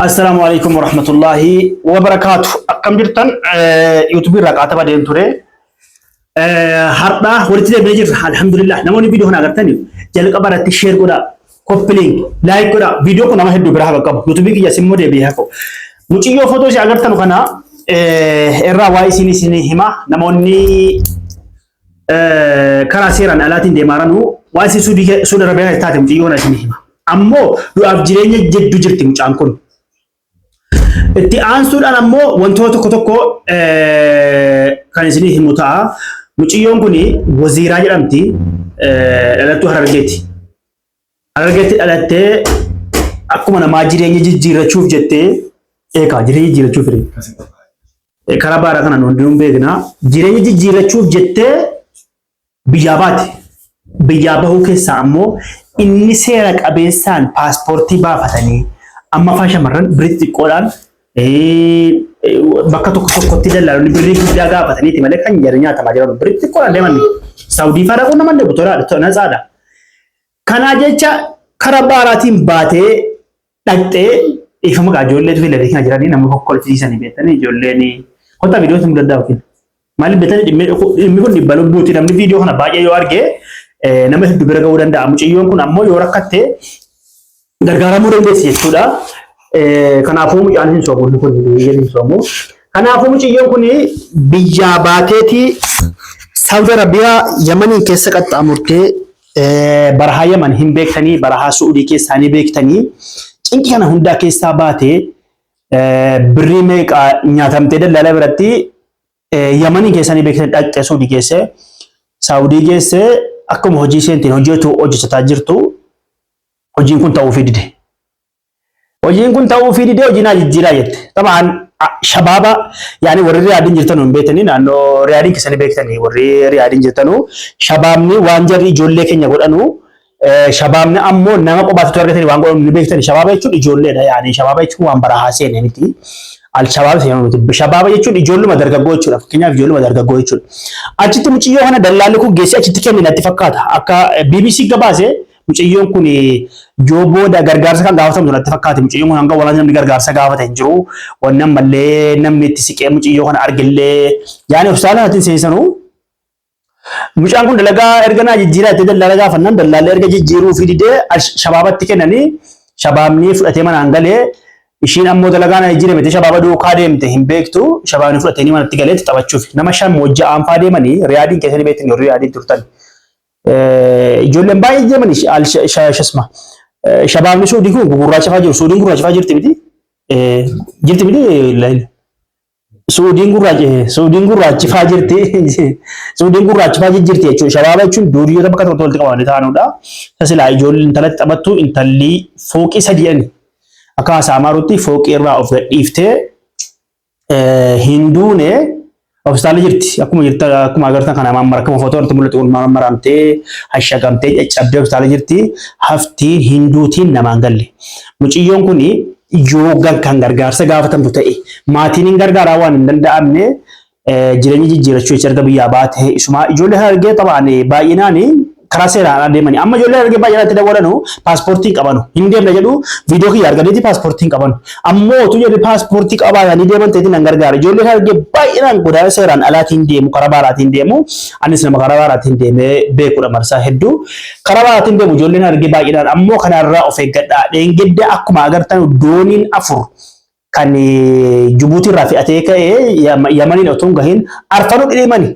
Assalaamu alaikum warahmatullaahi wabarakaatu. Akkam jirtan? Yuutuubii irraa qaata badeen ture. Har'aa walitti deebinee jirra. Alhamdulillah. Namoonni viidiyoo kana agartanii jalqaba irratti sheer godhaa, copy link, like godhaa. Viidiyoo kun nama hedduu biraa haa qaqqabu. Yuutuubii kiyyas immoo deebi'ee haa ka'u. Muciyyoo footoo ishee agartanu kana irraa waa isin isin hima. Namoonni karaa seeraan alaatiin deemaa jiranu waan isin Suudi Arabiyaa taate mucayyoo kana isin hima. Ammoo du'aaf jireenya jidduu jirti mucaan kun. Itti aansuudhaan ammoo wantoota tokko tokko kan isinii himu ta'a. Mucayyoon kun Waziiraa jedhamti. Dhalattuu Harargeeti. Harargeetti dhalattee akkuma namaa jireenya jijjiirrachuuf jettee eegaa jireenya jijjiirrachuuf hiree. Karaa baaraa kana hundinuu beekna. Jireenya jijjiirrachuuf jettee biyyaa baate. Biyyaa bahuu keessaa ammoo inni seera qabeessaan paaspoortii baafatanii amma faa shamarran birrii xixiqqoodhaan bakka tokko tokkotti dallaalonni birrii guddaa gaafataniiti malee kan jarri nyaatamaa jiran birrii xixiqqoodhaan deeman. Saawudii faa dhaquun nama hin dhibu natsaadha. Kanaa jecha karaa baaraatiin baatee dhaqxee dhiifama gaa ijoollee fi lafee kana jiranii nama kokkolfisiisanii beektanii ijoolleen kottaa viidiyoo isin danda'a yookiin maaliif beektanii dhimmi kun dhibba lubbuuti namni viidiyoo kana baay'ee yoo arge nama hedduu bira ga'uu danda'a. Mucayyoon kun ammoo yoo rakkatte gargaaramuu dandeessi jechuudha. Kanaafuu mucaan hin soomu kun hin soomu. Kanaafuu mucayyoon kun biyyaa baateetii Saawudi Arabiyaa Yamaniin keessa qaxxaamurtee barahaa Yaman hin beektanii barahaa Su'uudii keessaa ni beektanii cinqii kana hundaa keessaa baatee birrii meeqa nyaatamtee daldala biratti Yamaniin keessaa ni beektanii dhaqxee Su'uudii geessee Saawudii geessee akkuma hojii isheen hojjetu hojjechataa jirtu hojiin kun ta'uufii dide. Hojiin kun ta'uufii didee hojii naa jijjiiraa jette. Tabaan shabaaba yaani warri Riyaadiin jirtanu hin beektanii naannoo Riyaadiin keessanii beektanii warri Riyaadiin jirtanu shabaabni waan jarri ijoollee keenya godhanu shabaabni ammoo nama qobaatti argatanii waan godhanu ni beektanii. Shabaaba jechuun ijoolleedha yaani shabaaba jechuun waan barahaa seene miti. Al-shabaab seene miti. Shabaaba jechuun ijoolluma dargaggoo jechuudha. Fakkeenyaaf ijoolluma dargaggoo jechuudha. Achitti muciyyoo kana dallaalli kun geessee achitti kenne natti fakkaata. Akka BBC gabaase Mucayyoon kun yoo booda gargaarsa kan gaafatamtu natti fakkaate. Mucayyoon kun hanga walaansi namni gargaarsa gaafate hin jiru. Wanni ammallee namni itti siqee mucayyoo kana argillee yaani hospitaala natti hin seensanu. Mucaan kun dalagaa erga naa jijjiiraa itti dallaala gaafannaan dallaalli erga jijjiiruu fi didee shabaabatti kennanii shabaabni fudhatee manaan galee ishiin ammoo dalagaa na jijjiirame jettee shabaaba duukaa deemte hin beektu shabaabni fudhatee manatti galee itti taphachuuf nama shan mojja'aan faa deemanii riyaadiin keessanii beektan warri riyaadiin turtan. Ijoolleen baay'ee deemani shasma. Shabaabni Suudii kun gugurraacha fa'aa jiru. Suudiin gurraacha fa'aa jirti miti? Jirti miti Laayil? Suudiin gurraachi Suudiin gurraachi fa'aa jirti. Suudiin gurraachi fa'aa jirti jechuudha. Shabaaba jechuun duuriyyoota bakka tokkotti walitti qabamanii taa'anudha. Tasilaa ijoolleen intalatti taphattu intalli fooqii sadii ani akka haasaa amaarutti fooqii irraa of gadhiiftee hin duune hospitaala jirti. Akkuma jirta akkuma agartan kana mammara akkuma footoo irratti mul'atu kun mammaramtee hashagamtee caccabdee hospitaala jirti. Haftiin hin duutiin namaan galle. Mucayyoon kun yoo kan gargaarsa gaafatamtu ta'e maatiin hin gargaaraa waan hin danda'amne jireenya jijjiirachuu jecha erga biyyaa baate isumaa ijoollee harargee taphaan baay'inaan karaa seeraan adeemani. Amma ijoollee harargee baay'inaan itti dawwalanu paaspoortii hin qabanu. Hin deemna jedhu viidiyoo kiyya arganiiti paaspoortii hin qabanu. Ammoo utuu jedhu paaspoortii qabaatanii deeman ta'eeti nan gargaara. Ijoollee harargee baay'inaan godaana seeraan alaatiin deemu karaa baaraatiin deemu. Anis nama karaa baaraatiin deemee beekudha marsaa hedduu. Karaa baaraatiin deemu ijoolleen harargee baay'inaan ammoo kanarraa of eeggadhaa. Dheengadda akkuma agartan dooniin afur kan Jibuutii irraa fe'atee ka'ee Yamaniin otoo hin gahin arfanuu dhidhimani.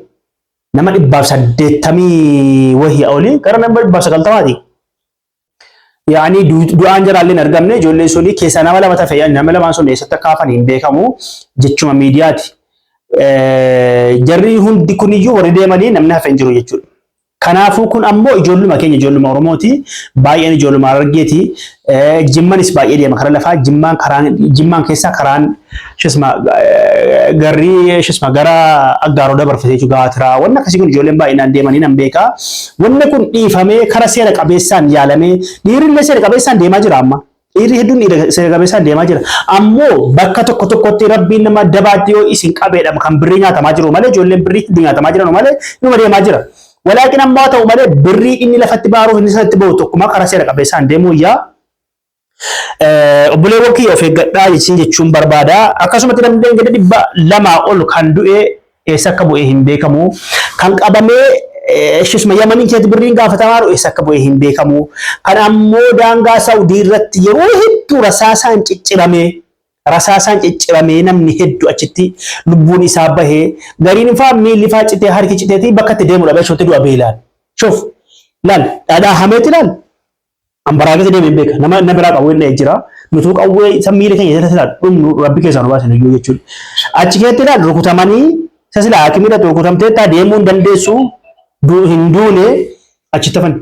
Nama 180 wahii olii gara nama 190ti. Yaani du'aan jaraallee hin argamne ijoolleen suni keessaa nama lama tafe nama lamaan sun eessatti akka hafan hin beekamu jechuma miidiyaati. Jarri hundi kuniyyuu warri deemanii namni hafe hin jiru jechuudha. Kanaafuu kun ammoo ijoolluma keenya ijoolluma Oromooti. Baay'een ijoolluma Harargeeti. Jimmanis baay'ee deema karaa lafaa. Jimmaan karaan Jimmaan keessaa karaan shisma garrii shisma gara Aggaaroo dabarfatee jechuudha Gaatiraa. Wanni akkasii kun ijoolleen baay'inaan deemanii nan beeka. Wanni kun dhiifamee kara seera qabeessaan yaalamee dhiirrillee seera qabeessaan deemaa jira amma. Dhiirri hedduun dhiira seera qabeessaan deemaa jira. Ammoo bakka tokko tokkotti rabbiin nama dabaatti yoo isin qabeedha kan birrii nyaatamaa jiru malee ijoolleen birrii hedduu nyaatamaa jiran malee inuma deemaa jira. Walaakin ammoo haa ta'u malee birrii inni lafatti baaruuf inni isatti bahu tokkuma karaa seera qabeessaan deemuu yaa. Obboleewwan kiyya, of eeggadhaa jechuun jechuun barbaada. Akkasumatti namni gadi 200 ol kan du'e eessa akka bu'e hin beekamu. Kan qabamee isuma Yamanii keessatti birriin gaafatamaa jiru eessa akka bu'e hin beekamu. Kan ammoo daangaa Saawudii irratti yeroo hedduu rasaasaan cicciramee namni hedduu achitti lubbuun isaa bahee, gariin faa miilli faa citee, harki citeetii bakka itti deemu dhabee achitti du'a beelaan. Shuf, laal, dhadhaa hameeti, laal. Ambaraa keessa deemee beeka. Nama na biraa qawwee dha'ee jira. Nutuu qawwee isa miila keenya jalatti laal dhumnu rabbi keessaa nu baasan iyyuu jechuudha. Achi keessatti laal rukutamanii, isa sila haakimii dhaqxu rukutamtee taa deemuu hin dandeessu, hin duune, achitti hafan.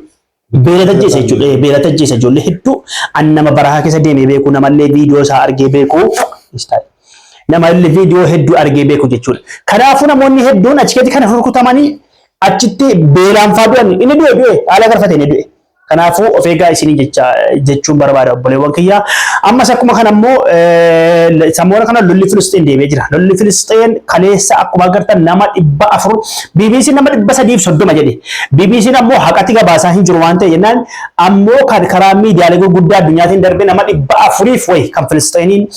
Beela tajjeessa jechuudha. Beela tajjeessa ijoollee hedduu. An nama barahaa keessa deemee beeku, namallee viidiyoo isaa argee beeku. Namallee viidiyoo hedduu argee beeku jechuudha. Kanaafuu namoonni hedduun achi keessatti kana rukutamanii achitti beelaan faa du'an, inni du'e du'e haala garfatee ni du'e. Kanaafuu of eegaa isinii jecha jechuun barbaada, obboleewwan kiyya. Ammas akkuma kana immoo samoona kana lolli Filisxeen deebi'ee jira. Lolli Filisxeen kaleessa akkuma agartan nama 400, BBC nama 330 jedhe. BBC ammoo haqatti gabaasaa hin jiru waan ta'e jennaan, ammoo kan karaa miidiyaalee gurguddaa addunyaatiin darbe nama 400f wayi kan Filisxeeniin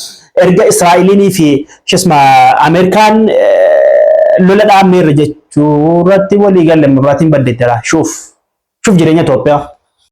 erga Israa'eliinii fi shisma Ameerikaan lola dhaabneerra jechuu irratti walii galle muraatiin baddeettira. Shuuf. Shuuf jireenya Itoophiyaa.